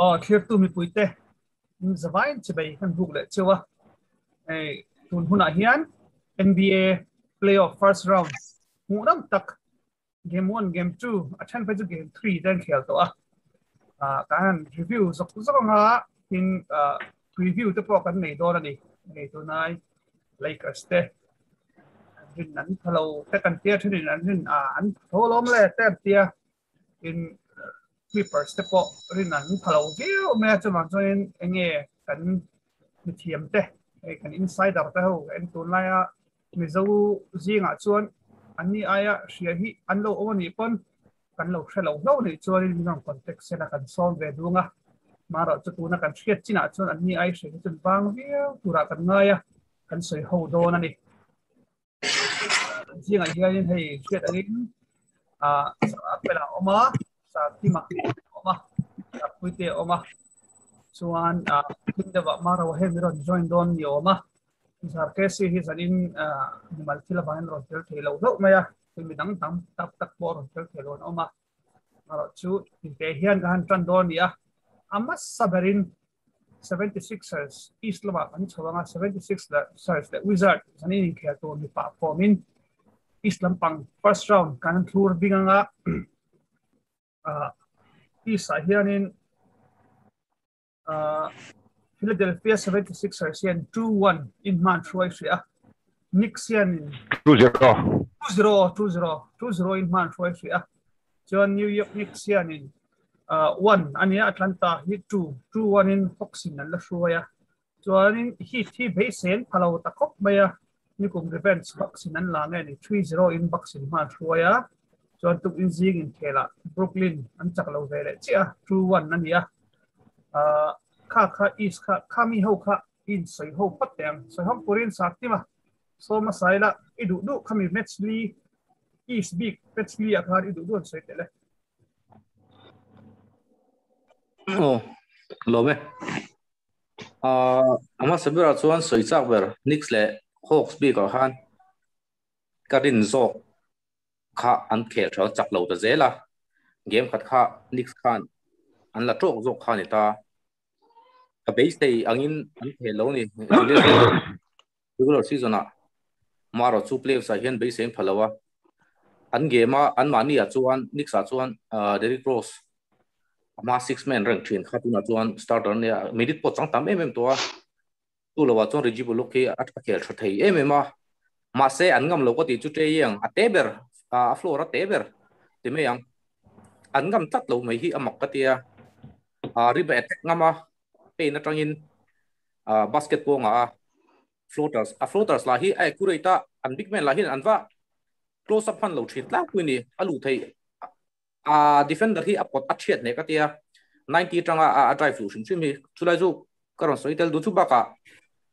Aw thlirtu mipuite in zavain chibei kan buk leh cheu a. Hei tun hunah hian NBA playoff first round hmuh ram tak game 1 game 2 a then phei chu game 3 te an khel tawh a. Kan han review zawk zawk anga tin preview te pawh kan nei dawn a ni. Hei tunai Lakers te an rin an phalo te kan tia thenin an rin an tho lawm le te an tia. Tin Clippers te pawh rin an phalo viau mai a, chuvang chuanin enge kan mithiam te hei kan insider te ho en tunlaia Mizo zingah chuan anni aia hria hi an lo awm anih pawn kan lo hre lo hlauh anih chuanin min rawn contact sela kan sawm ve dung a, marawh chu tuna kan hriat chinah chuan anni ai hria hi chuan vang viau turah kan ngai a, kan sawi ho dawn a ni. Zingah hianin hei hriat angin ah a pelah a awm a, Sarthima a awm a, Sarpuite a awm a, chuan ah thim deuhah Maro hei min rawn join dawn ni awm a, Zarkesi hi zanin ah mimal thil avangin rawn tel thei lo hlauh mai a, thil midang tam tak tak pawh rawn tel thei lo an awm a, marawh chu tinte hian ka han tan dawn a ni a, a hmasa berin 76ers East lamah kan chho ang a, 76ers leh Wizard zanin inkhel tur mipa khawmin East lampang first round kan thlur bing ang a, East ah hianin Philadelphia 76ers hian 2-1 in hman hruai hrih a, Knicks hianin 2-0 2-0 2-0 2-0 in hman hruai hrih a, chuan New York Knicks hianin 1 a nia Atlanta hi 2 2 1 in Hawks in an la hruai a, chuanin Heat hi beisen phalo ta khawp mai a, nikum revenge Bucks in an la nge ni 3-0 in Bucks in hman hruai a, chuan tuk in zing inkhel ah Brooklyn an chak lo ve leh chiah a 2 1 a ni a, kha kha East kha khami ho kha in sawi ho phawt teh ang, sawi ho turin Sartima sawm a sai la i duh duh khami match li East bik match li ah khan i duh duh an sawi tel e. Aw, lawm e. Ah, a hmasa berah chuan sawi chak ber Knicks leh Hawks bikah khan ka rin zawk kha an khel tha chak lo ta zel a, game khat kha Knicks khan an la tawk zawk kha a ni ta. Ka beisei angin an khel lo ni. Regular season ah marawh chu playoffs ah hian beisei an pha lo a, an game a anmahni ah chuan Knicks ah chuan Derrick Rose a hma six man rank thin kha tunah chuan starter a nia, minute pawh chang tam em em tawh a, chu lo ah chuan Reggie Bullock hi a khel tha thei em em a, mahse an ngam lo ka tih chu Trae Young a te ber a floor a te ber ti mai ang, an ngam tlat lo mai hi a mak ka tia, rim a attack ngam a paint atangin basket pawngah a floaters a floaters lah hi a accurate a an big man lah hian an va close up hman lo thin tlangpui ni a luh theih a defender hi a pawt a thiat hneh ka tia 90 atanga a drive luh hrim hrim hi chulai chu ka rawn sawi tel duh chu bakah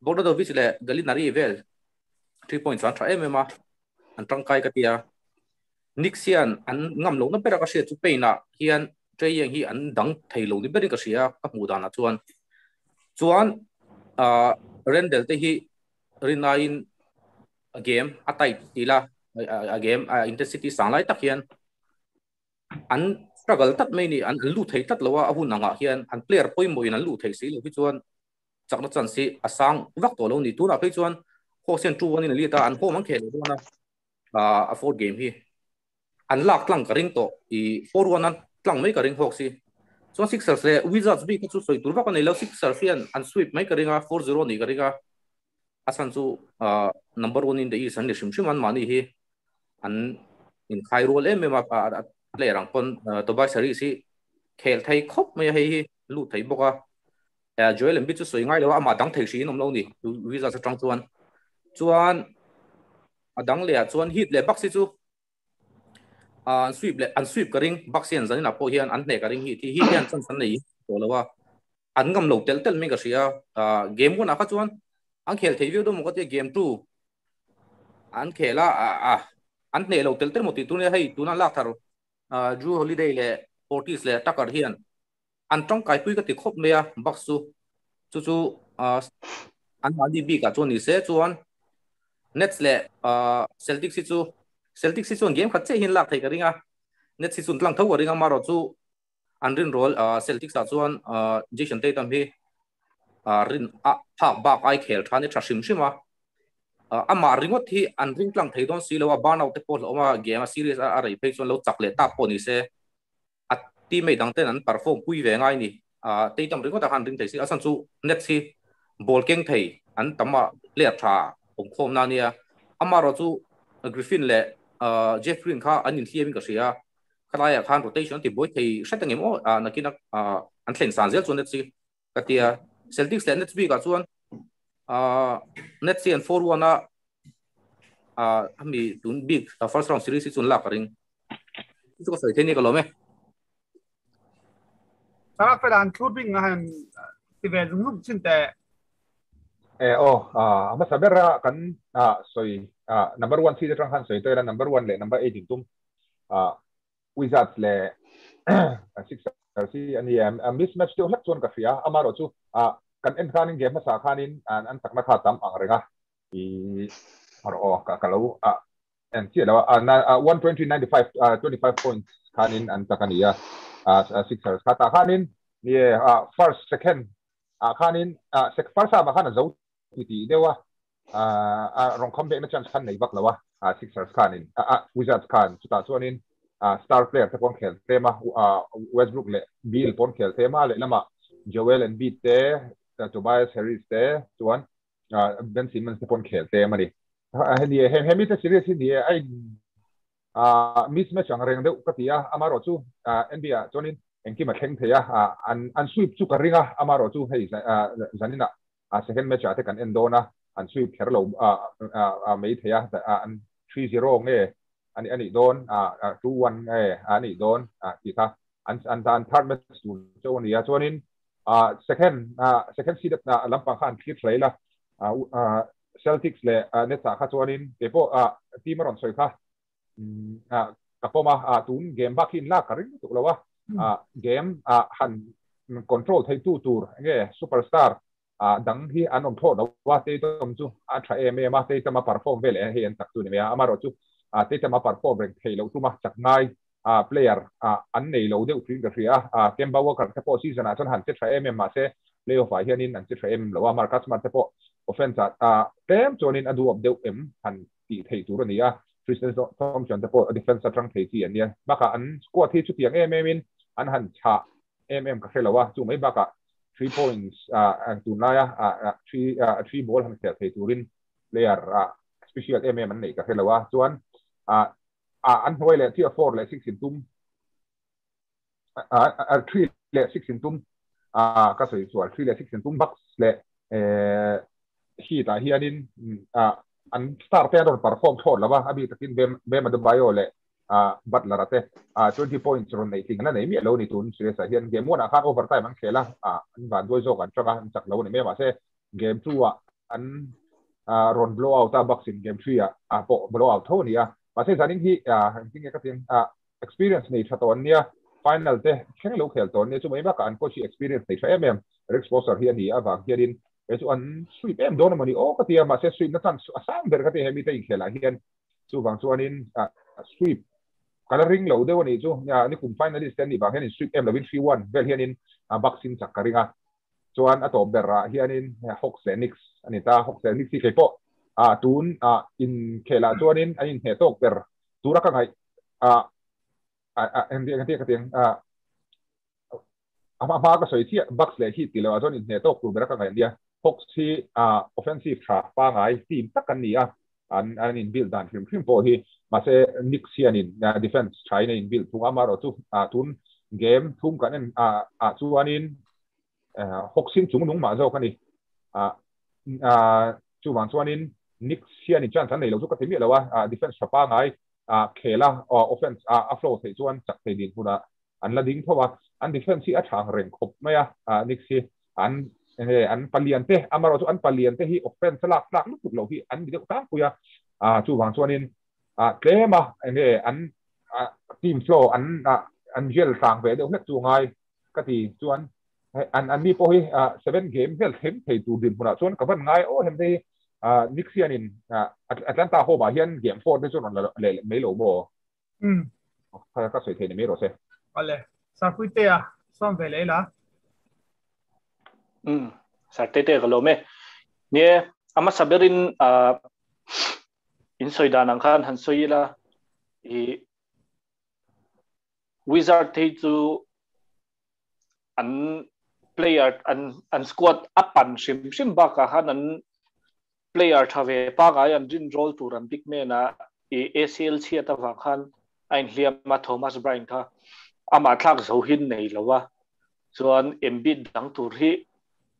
Bogdanovic leh Gallinari vel 3 points an tha em em a an tangkai ka tia Knicks hian an ngam lohna bera ka hriat chu Payne ah hian Trae Young hi an dang thei lo ni berin ka hria ka hmuh danah chuan. Chuan ah Randle te hi rinaiin a game a tight tih la a game a intensity sang lai tak hian an struggle tlat mai ni an lut thei tlat lo a a hun angah hian an player pawimawhin an luh theih si loh hi chuan chakna chance hi a sang vak tawh lo ni. Tunah phei chuan Hawks hian 2-1 in a lead a an home an khel leh dawn a. a fourth game hi an lak tlang ka ring tawh i 4-1 an tlang mai ka ring Hawks hi chuan Sixers leh Wizards bik kha chu sawi tur vak a nei lo Sixers hian an sweep mai ka ring a 4-0 nih ka ring a a chhan chu number 1 in the East an ni hrim hrim an mahni hi an inkhai rual em em a player ang pawn Tobias Harris hi khel thei khawp mai a hei hi lut thei bawk a Joel Embiid chu sawi ngai lo a amah dang thei hriin awm lo ni Wizards atang chuan chuan a dang leh ah chuan Heat leh Bucks hi chu an sweep leh an sweep ka ring Bucks hian zanin ah pawh hian an hneh ka ring Heat hi Heat hian chance an nei tawh lo a an ngam lo telh telh mai ka hria game 1 ah kha chuan an khel thei viau dawn maw ka tia game 2 an khel a an hneh lo telh telh maw tih tur nia hei tuna lak thar Jrue Holiday leh Portis leh Tucker hian an tangkaipui ka ti khawp mai a Bucks chu chu chu an mahni bikah chuan ni se chuan Nets leh Celtics hi chu Celtics hi chuan game khat chiah hian lak theih ka ring a Nets hi chuan tlang tho ka ring a marawh chu An rin rawl Celtics ah chuan Jason Tatum hi rin a phak bak ai khel tha ni tha hrim hrim a. Amah ringawt hi an ring tlang thei dawn si lo a, burnout te pawh hlauhawm a, game a serious a rei phei chuan lo chak leh tak pawh ni se a teammate dang ten an perform pui ve ngai ni. Tatum ringawt ah khan an ring thei si a, chhan chu Nets hi ball keng thei an tam a, player tha awm khawm na nia. Amaherawh chu Griffin leh Jeff Green kha an inhliam in ka hria a, khalaiah khan rotation an ti buai thei hret ang em aw, nakin a an thlen san zel chuan Nets hi ka ti a. Celtics leh Nets bikah chuan Nets hi an 4-1 a, hemi tun bik first round series hi chu an lak ka ring. Chu ka sawi thei ni ka lawm e. Tara felan thlur bing nga han ti ve zung zung chin te. E o a hmasa bera kan sawi number 1 seed atang khan sawi toila number 1 leh number 8 in tum Wizards leh Sixers hi a ni a mismatch deuh hlek chuan ka hria amaherawh chu kan en khanin game hmasa khanin an chakna kha tam ang reng a i aw ka lo en chiah lo a 120 95 25 points khanin an chak a ni a Sixers kha tah khanin ni first second ah khanin first half ah khan a zo ti tih deuh a a rawn kham vekna chance khan nei vak lo a Sixers khanin Wizards khan chutah chuanin star player te pawh an khel tlem a Westbrook leh Beal pawh an khel tlem a lehlamah Joel Embiid te Tobias Harris te chuan Ben Simmons te pawh an khel tlem a ni. Hemi hemi te series hi ni e a in mismatch ang reng deuh ka ti a amaherawh chu NBA ah chuanin engkim a thleng thei a an sweep chu ka ring a amaherawh chu hei zaninah second match ah te kan en dawn a an sweep kher lo mai thei a an 3-0 nge ani anih dawn 2-1 nge anih dawn tih kha an an an third match tur chu a ni a chuanin second second seed lampang kha an thlir hlei la Celtics leh Nets ah kha chuanin keipawh team a rawn sawi kha ka pawm a tun game bak hi in lak ka ring lutuk lo a game han control thei tu tur enge superstar dang hi an awm thlawt lo a Tatum chu a tha em em a Tatum a perform vel hei an chak chu ni mai a amaherawh chu Tatum a perform reng thei loh tum a chak ngai player an nei lo deuh thin ka hria a Kemba Walker te pawh season ah chuan han che tha em em mahse playoff ah hianin an che tha em lo a Marcus Smart te pawh offense ah tlem chuanin a duap deuh em han tih theih tur a ni a Tristan Thompson te pawh defense atang thei chi an nia bakah an squad hi chutiang em em in an han chhah em em ka hre lo a chu mai bakah 3 points tunlaia 3 ball han khel thei turin player special em em an neih ka hre lo a chuan an hnuai leh 3 4 leh 6 in tum 3 leh 6 in tum ka sawi chuan 3 leh 6 in tum Bucks leh Heat ah hianin an star te an rawn perform thlawt lo a a bik takin Bam Adebayo leh Butler te 20 points rawn nei tling an la nei miah lo ni tun series ah hian game 1 ah khan overtime an khel a an van duai zawk an tang a an chak lo a ni mai mahse game 2 ah an rawn blow out a Bucks in game 3 ah pawh blow out tho a ni a mahse zanin hi engtin nge ka ti experience nei tha tawh an nia final te thleng lo khel tawh an nia chu mai bakah an coach hi experience nei tha em em Rick Spoelstra hi a ni avang hianin he chu an sweep em dawn a mawni aw ka ti a mahse sweep na chance a sang ber ka ti hemi te inkhelah hian chuvang chuanin sweep ka la ring lo deuh a nih chu ni kum finalist te an nih vang hianin sweep em lovin 3-1 vel hianin Bucks in chak ka ring a chuan a tawp berah hianin Hawks leh Knicks a ni ta Hawks leh Knicks hi kei pawh tun inkhelah chuanin an inhneh tawk ber tura ka ngaih engti ka tiang a hma ka sawi chiah Bucks leh Heat tih lohah chuan inhneh tawk tur bera ka ngaih a nia Hawks hi offensive tha pangai team tak an ni a an an in build dan hrim hrim pawh hi mahse Knicks hianin defense tha in a in build thung a amaherawh chu tun game thum kan en ah chuanin Hawks in chung nung mah zawk a ni chuvang chuanin Knicks hianin chance an nei lo chu ka ti miah lo a defense tha pangai khela offense a flow theih chuan chak thei din hunah an la ding tho a an defense hi a tha ang reng khawp mai a Knicks hi an enge an palian te amaherawh chu an palian te hi offense lak tlak lutuk lo hi an ni deuh tlangpui a chuvang chuanin tlem a enge an team flow an an gel tlang ve deuh hlek chu ngai ka ti chuan an an mi pawh hi 7 game vel thleng thei tur din hmunah chuan ka van ngai aw hem te hi Knicks hianin Atlanta home ah hian game 4 te chu rawn la leh mai lo maw ka sawi thei ni mai rawh se. Ale. Sarpuitea sawm ve leh la. Um Sarte te ka lo me. Nie ama saberin a in soi dan ang khan han soi la i Wizard te chu an player an an squad apan hrim hrim ba ka han an player thave pa ga an rin rol tur an big man a i ACL chia ta wa khan ain hliam ma Thomas Bryant kha ama thlak zo hin nei lowa chuan Embiid dang tur hi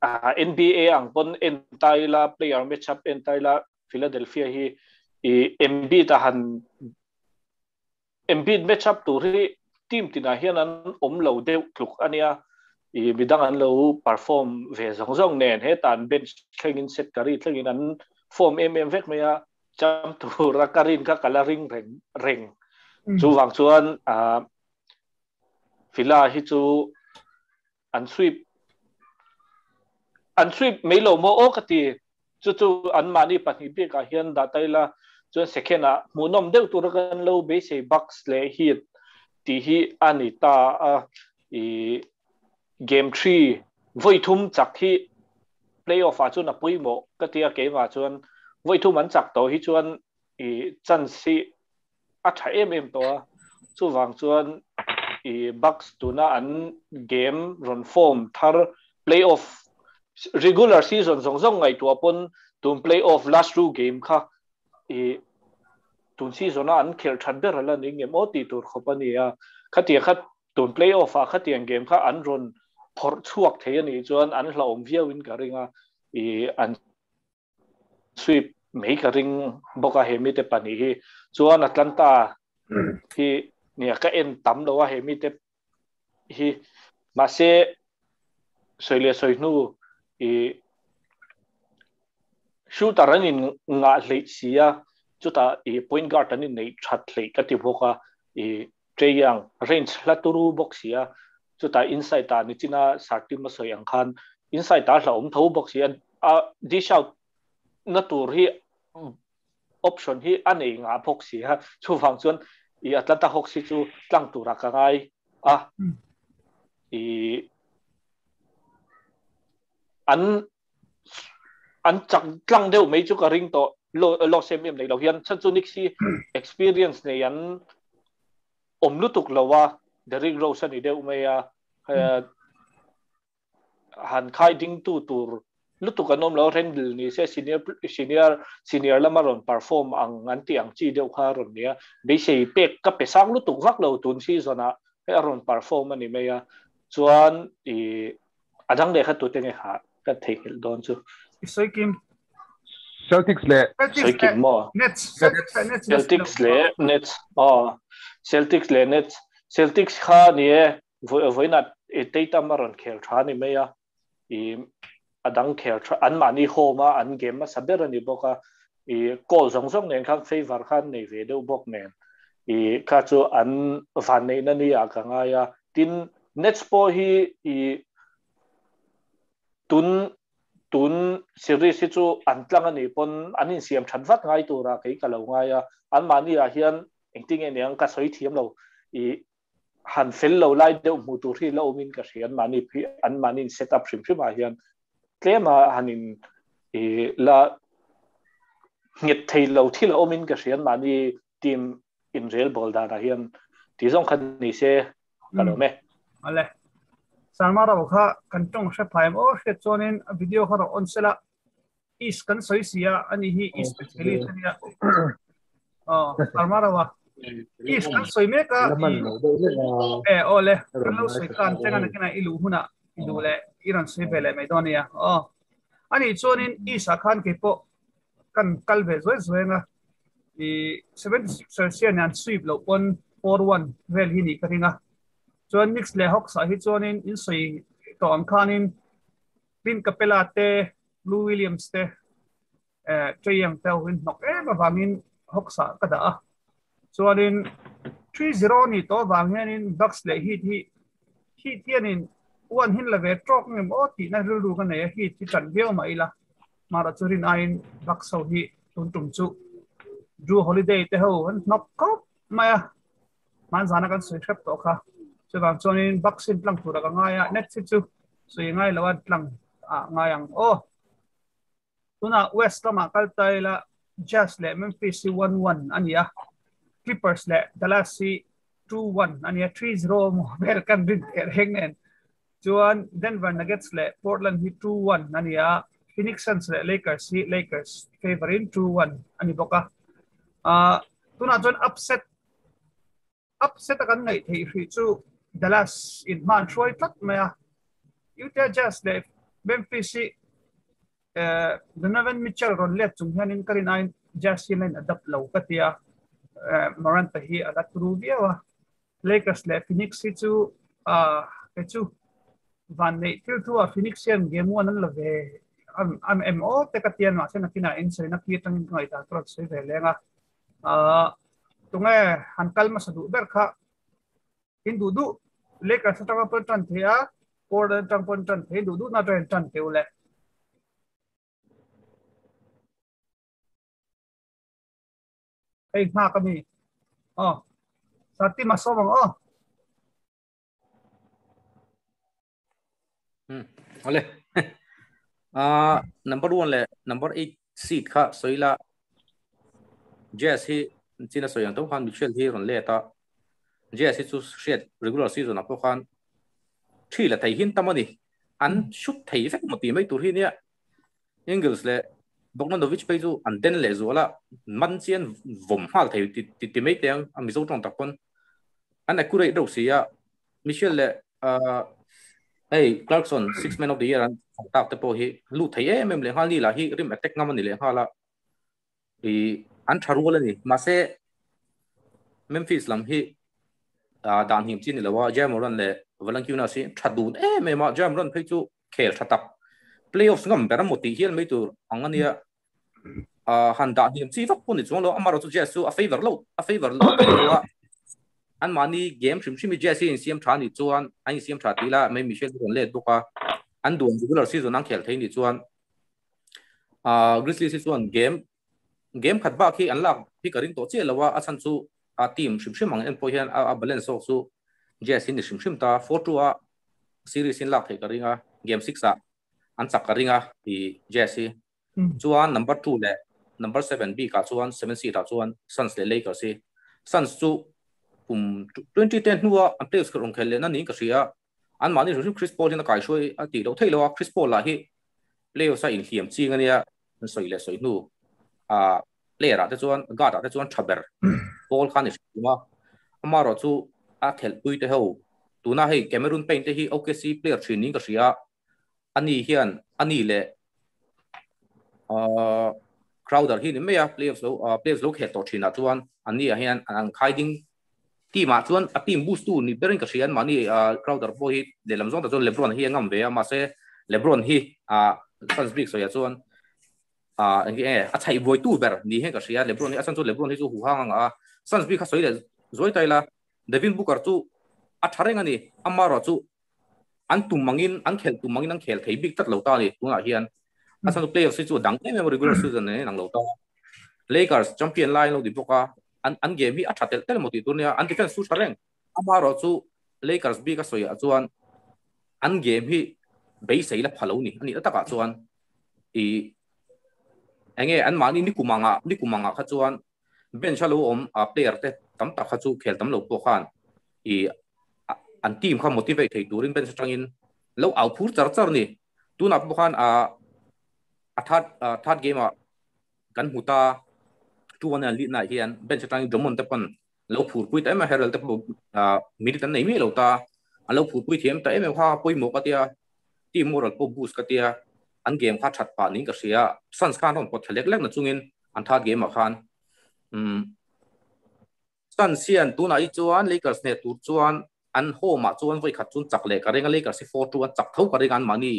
a NBA ang pon en taila player matchup en taila Philadelphia hi i Embiid a han Embiid matchup tur hi team tina hian an om lo deuh tluk ania i midang an lo perform ve zong zong nen he tan bench thlengin set kari thlengin an form em em vek mai a cham tura karin kha kala ring reng reng chu wang chuan a Phila hi chu an sweep an sweep mai lo mo o ka ti chu chu an mani pahnih bik ah hian da taila chuan second a hmuhnawm deuh tur kan lo beisei Bucks leh Heat ti hi ani ta a i game 3 voi thum chak hi playoff ah chuan a puimo ka tia keima chuan voi thum an chak to hi chuan i chance hi a tha em em to a chu wang chuan i Bucks tuna an game ron form thar playoff regular season zong zong ngai tua pon tun playoff last two game kha i tun season a an khel that ber ala ni ngem o ti tur khop ani a khatia kha tun playoff a khatiang game kha an ron phor chuak thei ani chuan an hlaom viau in ka ringa i an sweep mei ka ring boka he mi te pani hi chuan Atlanta hi nia ka en tam lo a he mi te hi ma se soile soi nu i shooter an in nga hlei sia chuta i point guard an in nei that hlei ka ti boka i Trae Young range hlaturu bok sia chuta inside ta ni china sarti ma soi ang khan inside ta hla om tho bok sia a dish out na tur hi option hi anei nga bok sia chu wang chuan i Atlanta Hawks hi chu tlang tura ka ngai a i an an chak tlang deuh mai chu ka ring to lo lo sem em nei lo hian chan chu Knicks hi experience nei an om lutuk lowa Derrick Rose ani deuh mai a han khai ding tu tur lutuk an om lo Randle ni se senior senior senior lama ron perform ang an ti ang chi deuh kha ron nia beisei pek ka pe sang lutuk vak lo tun season a he ron perform ani mai a chuan i adang le kha tu te nge kha ka thei hil don chu Soi kim Celtics le soi kim mo Nets Celtics le Nets oh Celtics le Nets Celtics kha ni e voina e Tatum a ron khel tha ni mai a i adang khel tha an mani home a an game a saber ani boka i goal zong zong nen khan favor khan nei ve deuh bok nen i kha chu an van nei na ni a ka nga ya tin Nets po hi i tun tun series hi chu an tlang ani pon an in siam than vat ngai tura kei ka lo ngai a an mani a hian engting e niang ka soi thiam lo i han fel lo lai deuh mu tur hi lo min ka hrian mani phi an mani set up hrim hrim a hian tlema hanin i la nget thei lo thil omin ka hrian mani team in real ball da hian ti zong khan ni se ka lo me ale Salma ra kha kan tong hre phaim o hre chonin video kha ro on sela is kan soi sia ani hi is specialist ania oh Salma ra wa is kan soi me ka e ole kan lo soi kan tenga na kina ilu huna ilu le iran soi vele mai donia oh ani chonin is a khan ke po kan kal ve zoi zoi nga i 76ers hian an sweep lo pon 4-1 vel hi ni ka ringa chuan Knicks le Hawks a hi chuanin in soi to ang khanin Clint Capela te Lou Williams te Trae Young te hin nok em awangin Hawks a ka da a chuanin 3-0 ni to wang hianin Bucks le Heat hi Heat hianin one hin leve trok ngem o ti na ru ru ka nei a Heat hi chan viau mai la mara churin ain Bucks ho hi tun tum chu Jrue Holiday te ho an nok kop mai a man zana kan soi hrep to kha Chuwang chuanin Bucks in tlang tura ka ngai a Nets hi chu sui ngai lo a tlang a ngai ang aw. Tuna West lama kal tai la Jazz leh Memphis hi 1-1 ania Clippers leh Dallas hi 2-1 ania 3-0 mo vel kan rin ter heng nen chuan Denver Nuggets leh Portland hi 2-1 ania Phoenix Suns leh Lakers hi Lakers favorin 2-1 ani boka tuna chuan upset upset kan nei thei hri chu Dallas in man hruai tlat mai a Utah Jazz leh Memphis hi Donovan Mitchell ron let chung hian in karin ain Jazz hi line adapt lo ka tia Morant hi ala tru viawa Lakers leh Phoenix hi chu ke chu van nei thil thu a Phoenix hian game 1 an la ve am em o te ka tian ma sen akina in sei na ki tangin ngai ta trot sei ve lenga tunge han kal ma sa du ber kha in du du Lakers atanga pon tan thea Portland tang pon tan the du du na tan tan teu le ei ma ka mi oh sati ma so bang oh ole number 1 le number 8 seed kha soila Jazz hi china soyang to khan Mitchell hi ron le ta Jazz hi chu hriat regular season a pawh khan thi la thei hin tamani an shoot thei vek moti mai tur hi nia Ingles le Bogdanovic pe chu an den le zuala man chian vom hal thei ti ti ti mai teng a mi zo tong tak pon an accurate ro sia Michel le hey Clarkson six man of the year an tak te po hi lu thei em em le hal ni la hi rim attack ngam ani le hala i an tharul ani ma se Memphis lam hi dan him chin ni lawa Jamoran le Valanciunas si thadun em em a Jamoran phei chu khel thatak playoffs ngam ber moti hial mai tur angania a han da him chi vak pun ni chuang lo amaro chu Jazz chu a favor lo a favor lo lo an mani game hrim hrim Jazz in siam tha ni chuan an siam tha ti la mai Michel ron let boka an duan regular season ang khel thei ni chuan a Grizzlies chuan game game khat ba khi an lak hi ka ring to che lawa a chan chu a team hrim hrim ang en po hian a balance sok chu Jazz in hrim hrim ta 4-2 a series in lak thei ka ringa game 6 a an chak ka ringa i Jazz hi chuan number 2 le number 7 b ka chuan 7 seed a chuan Suns le Lakers hi Suns chu kum 2010 nuwa an players ka rong khel le na ni ka hria an mani ru Chris Paul hin a kai shui a ti lo thei lo a Chris Paul la hi playoffs a in hiam ching ania an soi le soi nu a player a te chuan guard a te chuan thaber Paul khan ni ma amaro chu a thel pui te ho tuna hei Cameroon Payne te hi OKC player thin ning ka hria ani hian ani le Crowder hi ni meya playoffs lo playoffs lo khel to thina chuan ani a hian an khaiding team a chuan a team boost tu ni berin ka hrian mani Crowder po hi le lam zong ta chuan LeBron hi ngam ve a ma se LeBron hi a Suns big soya chuan a eng e a chai voi tu ber ni he ka hria LeBron hi a chan chu LeBron hi chu hu hang a Suns big kha soi le zoi tai la Devin Booker chu a thareng ani amaro chu an tum mangin an khel tum mangin an khel thei big tat lo ta ni tuna hian a chan chu playoffs hi chu dang em em regular season ne nang lo ta Lakers champion line lo di boka an an game hi a thatel tel moti turnia an defense su thareng amaro chu Lakers bi ka soya chuan an game hi beisei la phalo ni ani taka chuan i enge an mani ni kumanga ni kumanga kha chuan bench lo om a player te tam tak kha chu khel tam lo po khan i an team kha motivate thei turin bench tangin lo au phur char char ni tuna po khan a a third third game a kan huta 2-1 an lead na hian bench tangin Drummond te pon lo phur pui ta em Herald te po minute an nei mi lo ta an lo phur pui thiam ta em kha pui mo ka tia team moral po boost ka tia an game kha that pa ning ka ria Suns khan ron pot thelek lek na chungin an third game a khan Suns hian tuna i chuan Lakers ne tur chuan an home a chuan voi khat chun chak le ka ringa Lakers hi 4-2 an chak tho ka ringa an mani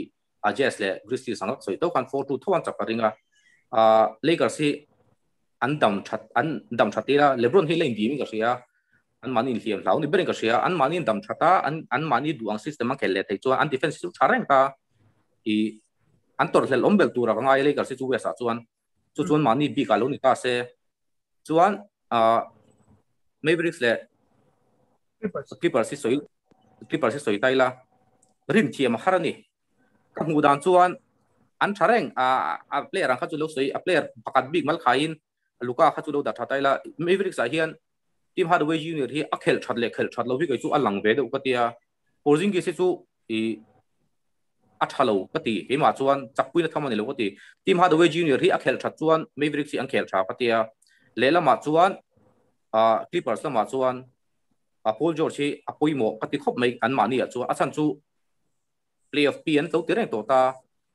a Jazz le Grizzlies ang soi to khan 4-2 tho an chak ka ringa a Lakers hi an dam that an dam thatira LeBron hi lein dim ka ria an mani hiam hlau ni berin ka ria an mani dam thata an an mani duang system an khel le thei chuan an defense chu thareng ta i an tor hlel ombel tura ka ngai Lakers hi chu wesa chuan chu chuan mani bi ka lo ni ta se chuan a Mavericks le Clippers Clippers hi soi Clippers hi sawi ta ila rin thiam a har a ni. Ka hmuh dan chuan an tha reng a a player ang kha chu lo sawi a player pakhat bik mal khaiin Luka kha chu lo dah tha ta ila Mavericks ah hian Tim Hardaway Junior hi a khelh that leh khelh that lo hi kei chu a lang ve deuh ka tia. Porzingis hi chu i a tha lo ka ti keimah chuan chakpuina tham a ni lo ka ti. Tim Hardaway Junior hi a khelh that chuan Mavericks hi an khel tha ka tia. Lehlamah chuan Clippers lamah chuan Paul George hi a pawimawh ka ti khawp mai anmahni ah chuan a chhan chu playoff pi an lo ti reng tawh ta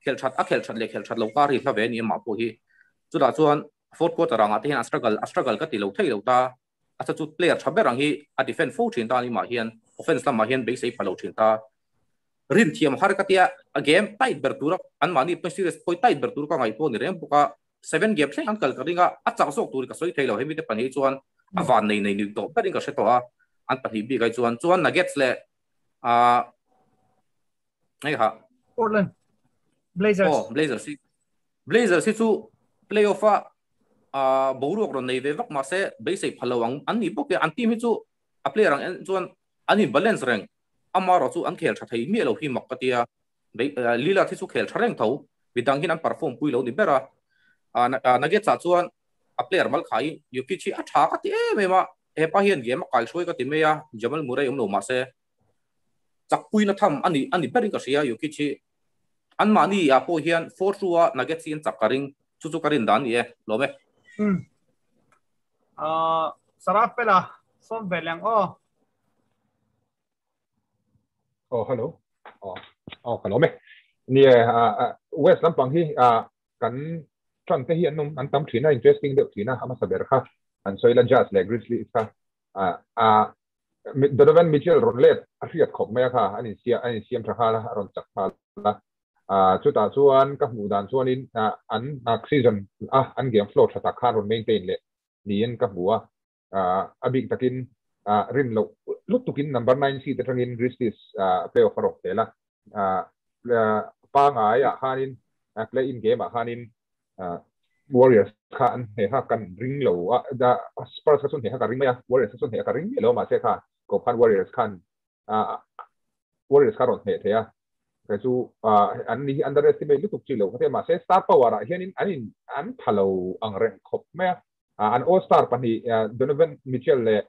khelh that a khelh that leh khelh that lo kar hi hla ve a ni amah pawh hi. Chutah chuan fourth quarter angah te hian a struggle a struggle ka ti lo thei lo ta a chhan chu player tha ber ang hi a defend fo thin ta a ni mah hian offense lamah hian beisei pha lo thin ta. Rin thiam har ka tia a game tight ber tura anmahni pawhin serious pawhin tight ber tur ka ngaih pawh a ni reng bawk a. Seven game thleng an kal ka ring a, a chak zawk turin ka sawi thei lo. Hemi te pahnih chuan a van nei nei nuih tawh berin ka hre tawh a, an pahnih bik ai chuan. Chuan Nuggets leh ah hei ha. Portland Blazers. Oh, Blazers hi Blazers hi chu playoff a ah boruak rawn nei ve vak mahse beisei pha lo ang an nih bawk e. An team hi chu a player ang en chuan an in balance reng. Amarawh chu an khel tha thei miah lo hi mak ka tia. Lillard hi chu khel tha reng tho, midang hian an perform pui lo ni ber a. Nuggets ah chuan a player mal khai Jokic hi a tha ka ti em em a, hepa hian game a kai hruai ka ti mai a, Jamal Murray awm lo mahse chak puina tham a ni a ni berin ka hria Jokic hi. Anmahni ah pawh hian 4-2 a Nuggets hi an chak ka ring, chu chu ka rin dan a ni e, lawm e. Umm. Sarah Fela, sawm ve leng aw. Oh, hello. Oh, oh, ka lawm e. Ni e, West lampang hi kan tran te hi an awm an tam thin a, interesting deuh thin a, a hmasa ber kha an sawi la Jazz leh Grizzlies kha Donovan Mitchell rawn let a hriat khawp mai a kha an insiam an insiam tha nghal a, a rawn chak nghal a. Chutah chuan ka hmuh dan chuanin an season a an game flow tha tak khan rawn maintain leh niin ka hmu a. A bik takin rin loh lutukin number 9 seed atangin Grizzlies playoff a rawk tel a. Pangai ah khanin play-in game ah khanin Warriors kha an hneh kha kan ring lo a, Spurs kha chu hneh kha ka ring mai a, Warriors kha chu hneh kha ka ring miah lo a, mahse kha ko khan Warriors khan Warriors kha rawn hneh thei a. Kei chu an ni hi underestimate lutuk chi lo kha te, mahse star power ah hianin an in an tha lo ang reng khawp mai a. An All Star pahnih Donovan Mitchell leh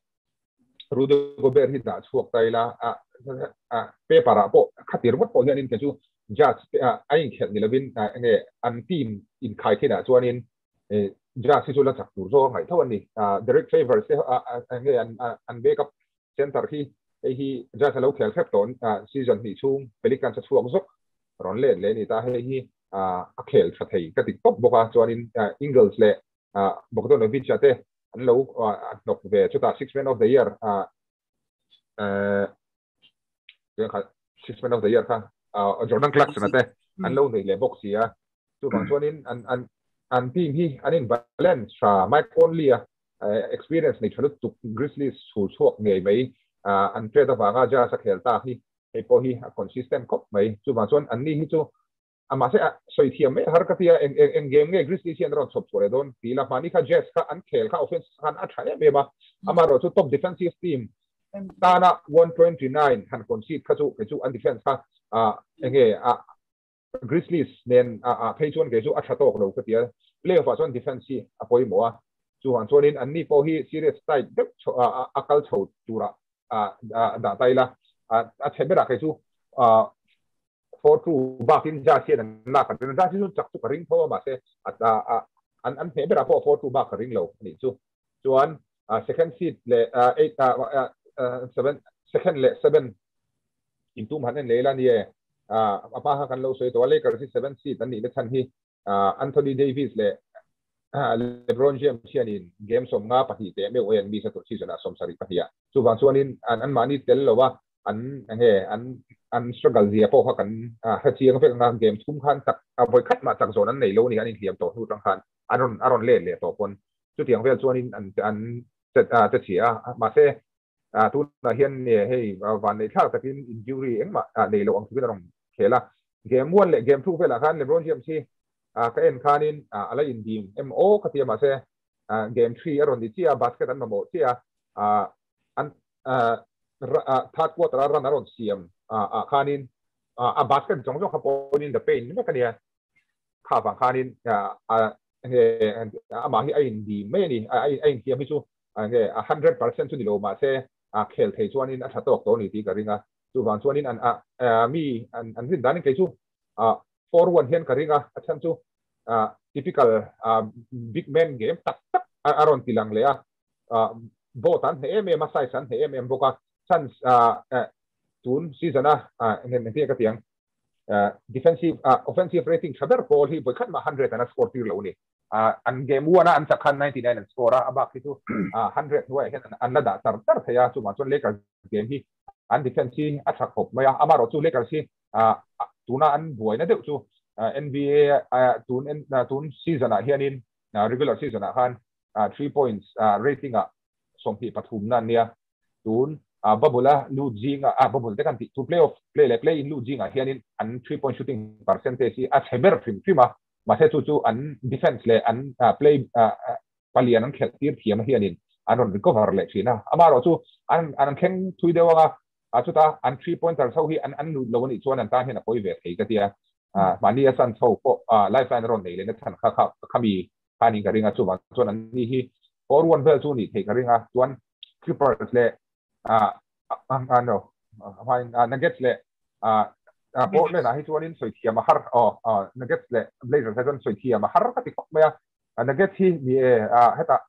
Rudy Gobert hi dah chhuak ta ila, paper ah pawh khatir ngawt pawh hianin kei chu Jazz a inkhelh ni lovin enge an team inkhai thinah chuanin Jazz hi chu la chak tur zawk a ngaih tho a ni. Derrick Favors te enge an backup center hi hei hi Jazz a lo khel hrep tawh season hnih chhung Pelicans a chhuak zawk rawn let leh a ni ta, hei hi a khel tha thei ka ti tawp bawk a, chuanin Ingles leh Bogdanovic a te an lo hnawk ve chutah six man of the year six man of the year kha Jordan Clarkson a te an lo nei leh bawk si a, chuvang chuanin an an an team hi an in balance tha Mike Conley a experience nei tha lutuk Grizzlies chhul chhuak ngei mai an trade avanga Jazz a khel ta hi hei pawh hi a consistent khawp mai chuvang chuan an ni hi chu A mahse a sawi thiam mai har ka ti a, eng eng eng game nge Grizzlies hian a rawn chhawp chhuah leh dawn ti ila, hmani kha Jazz kha an khel kha offense khan a tha em em a, amaherawh chu top defensive team tana 129 han concede kha chu kei chu an defense kha eng nge a Grizzlies nen a phei chuan kei chu a tha tawk lo ka ti a, playoff ah chuan defense hi a pawimawh a, chuvang chuanin anni pawh hi serious tight deuh a kal chho turah dah ta ila, a chhe berah kei chu 4-2 bakin Jazz hian an lak an ring. Jazz hi chu chak chu ka ring tho a, mahse an an hneh berah pawh 4-2 bak ka ring lo a nih chu. Chuan second seed leh eight seven second leh seven intum han en leh ila ni e. A hma kha kan lo sawi tawh a, Lakers hi seven seed an nih na chhan hi Anthony Davis leh LeBron James hianin game 52 teh meuh a en mi sa tur season ah 72 ah. Chuvang chuanin an anmahni tel lo a, an enge an an struggle zia pawh kha kan hre chiang vek anga game thum khan chak vawi khat mah chak zawn an nei lo a ni an inhliam tawh hnu tang khan an rawn a rawn let leh tawh pawn chutiang vel chuanin an an che chhia a mahse tunah hian hei van neih thlak takin injury engmah nei loh ang thuin a rawn khel a game 1 leh game 2 velah khan LeBron James hi ka en khanin a la indim em aw ka ti a mahse game 3 a rawn ni chiah a basket an mamawh chiah a an. Third quarter a run a rawn siam ah khanin a basket zawng zawng kha pawnin the paint vek a nia. Kha vang khanin nge amah hi a indim mai a ni. A inthiam hi chu nge a 100% chu ni lo mahse a khel thei chuanin a tha tawk tawh a ni tih ka ring a. Chuvang chuanin an mi an rin danin kei chu 4-1 hian ka ring a, a chhan chu typical big man game tak tak a rawn ti lang leh a. Both an hneh em em a, size an hneh em em bawk a. Chance tun season a engtin ka ti ang, defensive offensive rating tha ber pawl hi vawikhat mah 100 an a score tir lo a ni. An game 1 a an chak khan 99 an score a, a bak hi chu 100 hnuaiah hian an la dah char char thei a. Chuvang chuan Lakers game hi an defense hi a tha khawp mai a. Amaherawhchu Lakers hi tuna an buaina deuh chu NBA tun tun season ah hianin regular season ah khan 3 points rating ah 23 na an nia. Tun bubble a lut zinga a bubble te kan tih chu playoff play leh play in lut zingah hianin an 3 point shooting percentage hi a chhe ber hrim hrim a. Mahse chu chu an defense leh an play palian an khelh tir thiam hianin an rawn recover leh thin a. Amaherawhchu an an thleng thui deuh anga chuta an 3 pointers ho hi an an lut lo anih chuan an tan hian a pawi ve thei ka tia. Mahni a san chho pawh lifeline a rawn nei leh na chhan kha kha khami khanin ka ring a. Chuvang chuan an ni hi 4-1 vel chu nih theih ka ring a. Chuan Clippers leh no Nuggets leh Portland ah hi chuanin sawi thiam a har aw Nuggets leh Blazers hi chuan sawi thiam a har ka ti khawp mai a. Nuggets hi ni e hetah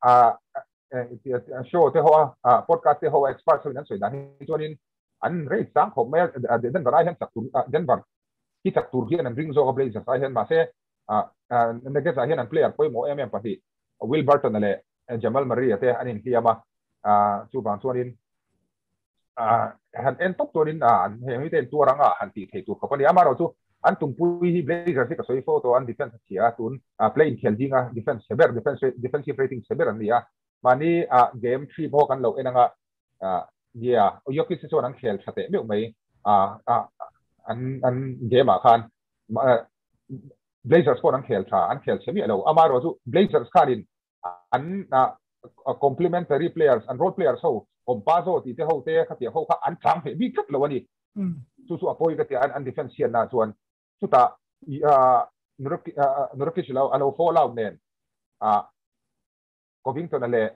show te ho a podcast te ho a experts ho in an sawi dan hi chuanin an rate sang khawp mai a. Denver ai hian chak tur Denver hi chak tur hian an ring zawk a Blazers ai hian. Mahse Nuggets ah hian an player pawimawh em em pahnih Will Barton leh Jamal Murray te an inhliam a. Chuvang chuanin han en tawp chuanin an heng hi te in tuar anga han tih theih tur khawp a ni. Amaherawhchu an tumpui hi Blazers hi ka sawi fo tawh, an defense a chhia a, tun play inkhel zinga defense chhe ber, defensive rating chhe ber an ni a. Mahni game 3 pawh kan lo en anga yeah, Jokic hi chuan an khel tha teh meuh mai an an game ah khan Blazers pawh an khel tha, an khel chhe miah lo. Amaherawhchu Blazers khanin an complementary players, an role players ho Campazzo tih te ho te khatiang ho kha an chang hneh bik tlat lo a ni. Chu chu a pawi ka tia an defense hian na chuan chutah Nurkic lo a lo fall out nen Covington leh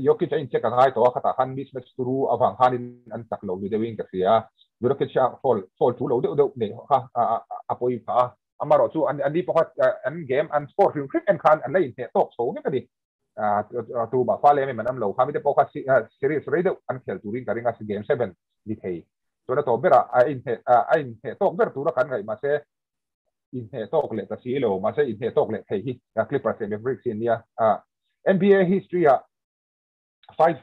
Jokic a incheck a ngai tawh a, khatah khan mismatch turu avang khanin an chak lo ni deuhin ka hria a. Nurkic a fall fall thu lo deuh deuh nei kha a pawi phah a. Amaherawhchu an ni pawh kha an game an score hrim hrim en khan an la inhneh tawk chho vek a ni. Tumah fal em em an awm lo kha mite pawh kha series rei deuh an khel turin ka ring a, game 7 ni thei. Chuan a tawp berah a inhneh a inhneh tawk ber tura kan ngaih mahse inhneh tawk leh ta si lo, mahse inhneh tawk leh thei hi Clippers leh Mavericks hi an nia. NBA history ah 5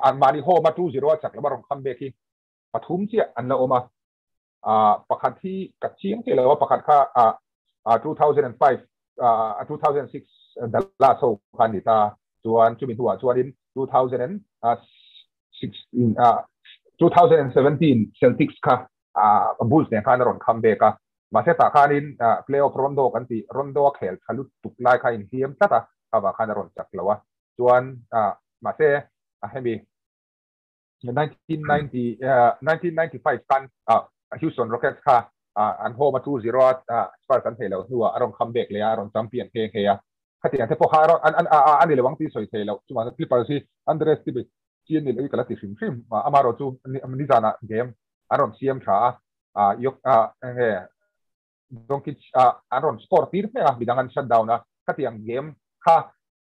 an mahni home a 2-0 a chak lama rawn comeback hi pathum chiah an la awm a. Pakhat hi ka chiang chiah lo a, pakhat kha 2005 2006 Dallas ho kha ni ta. Chuan chumi hnuah chuanin 2016 2017 Celtics kha Bulls nen khan a rawn comeback a. Mahse tah khanin playoff Rondo kan tih Rondo a khel tha lutuk lai kha inhliam tlat a, kha vang khan a rawn chak lo a. Chuan mahse hemi 1990 1995 khan Houston Rockets kha an home a 2-0 a Spurs an thei lo hnuah a rawn comeback leh a, a rawn champion nghe nghe a. Khatiang te pawh kha an an a ni lo ang tih sawi thei lo. Chuan Clippers hi underestimate chi an ni lo hi ka la ti hrim hrim. Amaherawhchu nizanah game an rawn siam tha a, nge Doncic an rawn score tir hmek a, midang an shut down a. Khatiang game kha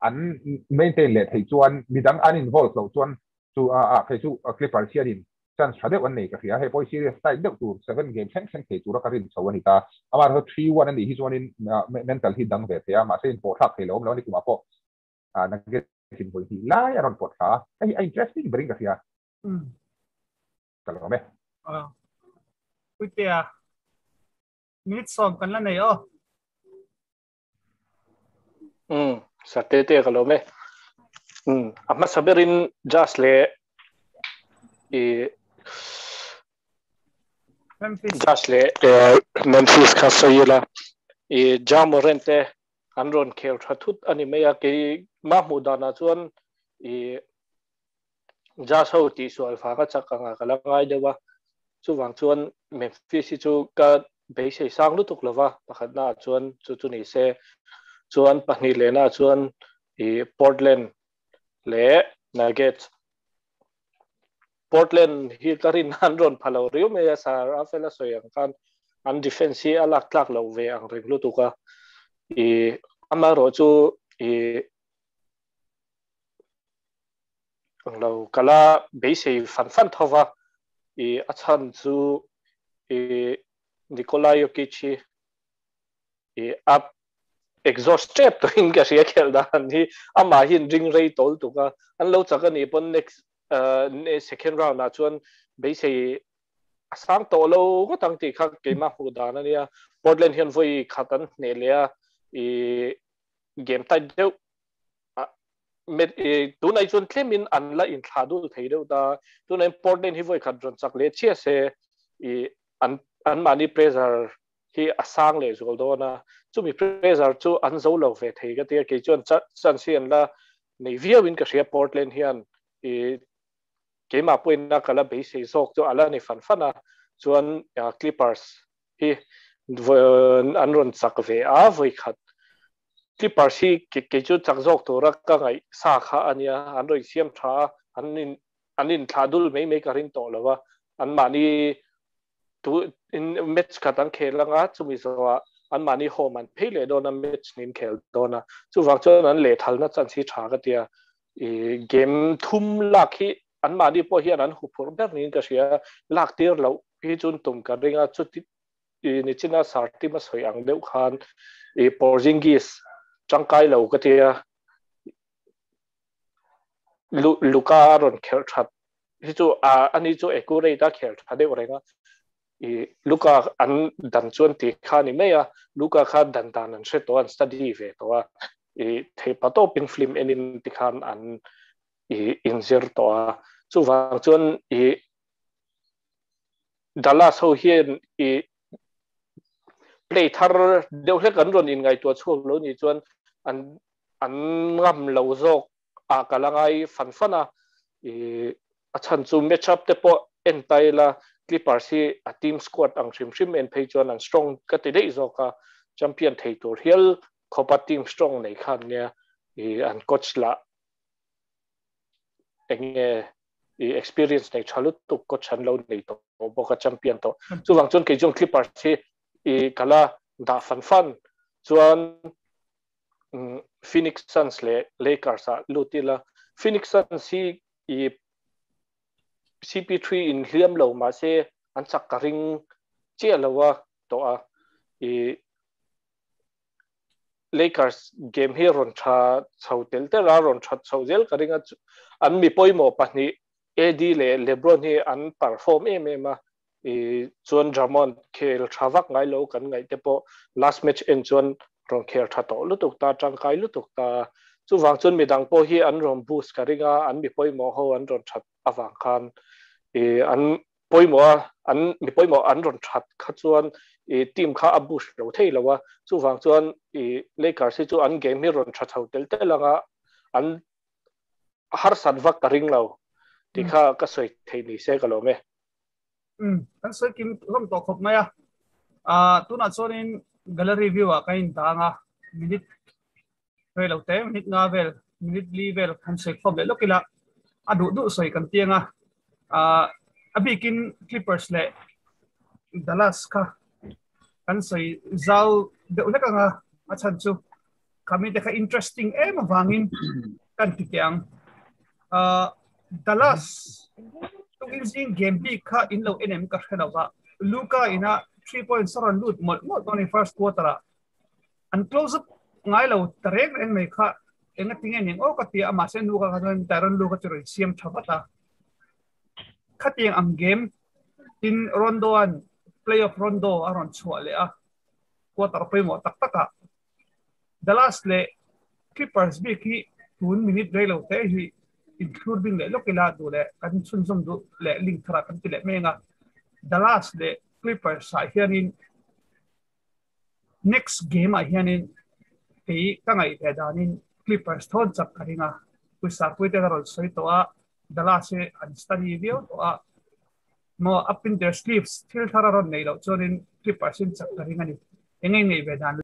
an maintain leh theih chuan midang an involve loh chuan chu phei chu Clippers hianin chance tha deuh an nei ka hria. Hei pawh hi serious tight deuh tur 7 game thleng thleng thei tura ka rin chho a ni ta. Amaherawhchu 3-1 a nih hi chuanin mental hi dang ve thei a, mahse inpawh thlak thei lo awm lo a ni kumah pawh Nuggets in vawi hnih lai a rawn pawt thla a. Hei hi a interesting berin ka hria. Ka lo awm e. Puitea, minute 10 kan la nei aw. Sate te ka lo awm e. A hmasa berin Jazz leh i Memphis. Jazz leh Memphis kha sawi ila. I Ja Morant te an rawn khel tha thut a ni mai a. Kei ma hmuh danah chuan i Jazz ho tih sual vanga chak anga ka la ngai deuh a, chuvang chuan Memphis hi chu ka beisei sang lutuk lova, pakhatna ah chuan chu chu ni se, chuan pahnih lehna ah chuan i Portland leh Nuggets. Portland hi ka rin an rawn pha lo riau mai a, Sir Rafael a sawi ang khan an defense hi a lak tlak loh ve ang reng lutuk a, i amaherawh chu i Englo ka la beisei fan fan tho va, i a chhan chu i Nikola Jokic hi i a exhaust tep tawhin ka hria khelh dan hi amah hian ring rei tawl tuk a, an lo chak a nih pawn next second round ah chuan beisei a sang tawh lo ngawt ang tih kha keimah hmuh dan a nia. Portland hian vawi khat an hneh leh a, i game tight deuh tunah chuan tlemin an la inthlah dul thei deuh ta. Tunah hian Portland hi vawi khat rawn chak leh chiah se i an anmahni pressure hi a sang leh zual dawn a. Chumi pressure chu an zo lo ve thei ka ti a, kei chuan chance hi an la nei viauin ka hria Portland hian i keimah pawhin a ka la beisei zawk chu a la ni fan fan a. Chuan Clippers hi an rawn chak ve a vawi khat. Clippers hi kei chu chak zawk tura ka ngaih sa kha a nia, an rawn siam tha a, an in an inthlah dul mai mai ka ring tawh lo a, anmahni tu in match khat an khel anga chumi zawhah anmahni home an phei leh dawn a, match nin khel dawn a, chuvang chuan an lehthalna chance hi tha ka tia, i game thum lak hi anmahni pawh hian an huphurh ber niin ka hria, lak tir loh hi chuan tum ka ring a, chuti nichina Sartim a sawi ang deuh khan i Porzingis tangkai lo ka tia, Luka a rawn khelh that hi chu ani chu accurate a khelh tha deuh reng a, i Luka an dan chuan ti kha ni mai a, Luka kha dan dan an hre tawh a, an study ve tawh a, i theihpa tawpin film enin tikhan an i inzir tawh a, chuvang chuan i Dallas ho hian i play thar deuh hlek an rawn inngaihtuah chhuak lo nih chuan an an ngam lo zawk a ka la ngai fan fan a, i a chhan chu match up te pawh en ta ila Clippers hi a team squad ang hrim hrim en phei chuan an strong ka ti daih zawk a, champion thei tur hial khawpa team strong nei khan nia i an coach lah eng nge i experience nei tha lutuk coach an lo nei tawh bawk a champion tawh chuvang chuan kei chuan Clippers hi i kala dah fan fan chuan Phoenix Suns leh Lakers ah lut ila Phoenix Suns hi i CP3 in hliam lo mahse an chak ka ring chiah lo a tawh a i Lakers game hi rawn tha chho tel tel a, rawn that chho zel ka ring a, an mi pawimawh pahnih AD leh LeBron hi an perform em em a, i chuan Drummond khel tha vak ngai lo kan ngaih te pawh last match en chuan rawn khel tha tawh lutuk ta, tangkai lutuk ta, chuvang chuan midang pawh hi an rawn boost ka ring a, an mi pawimawh ho an rawn that avang khan i an pawimawh a, an mi pawimawh an rawn that kha chuan i team kha a boost lo thei lo a, chuvang chuan i Lakers hi chu an game hi rawn tha chho tel tel anga an harsat vak ka ring lo tih kha ka sawi thei ni se ka lawm e. Kan sawi kim hlawm tawh khawp mai a, tunah chuanin gallery view ah ka indang a, minute rei lo te minute nga vel minute li vel han sawi khawm leh lawk ila a duh duh sawi kan tiang a a bikin Clippers leh Dallas kha kan sawi zau deuh hlek anga a chhan chu khami te kha interesting em avangin kan ti teh ang Dallas tukin zing game bik kha in lo en em ka hre lova Luka ina 3 points a rawn lut mawlh mawlh dawn in first quarter ah An close up ngai lo ta reng reng mai kha enga tinge ning aw ka tia a mahse nu ka kha chuan Tyronn Lue kha chu rawn siam tha vat a. Khatiang ang game tin Rondo an playoff Rondo a rawn chhuah leh a quarter pawimawh tak tak ah Dallas leh Clippers bik hi tun minute rei lo te hi inthlur bing leh lawk ila duh leh kan chhunzawm duh leh link thar ah kan ti leh mai ang a Dallas leh Clippers ah hianin Next game ah hianin kei ka ngaih ve danin Clippers thawn chak ka ring a, pawisa pui te ka rawn sawi tawh a, Dallas hi an study viau tawh a, maw up in their sleeves thil thar a rawn neih loh chuanin Clippers in chak ka ring a ni. Eng nge ngaih ve dan le?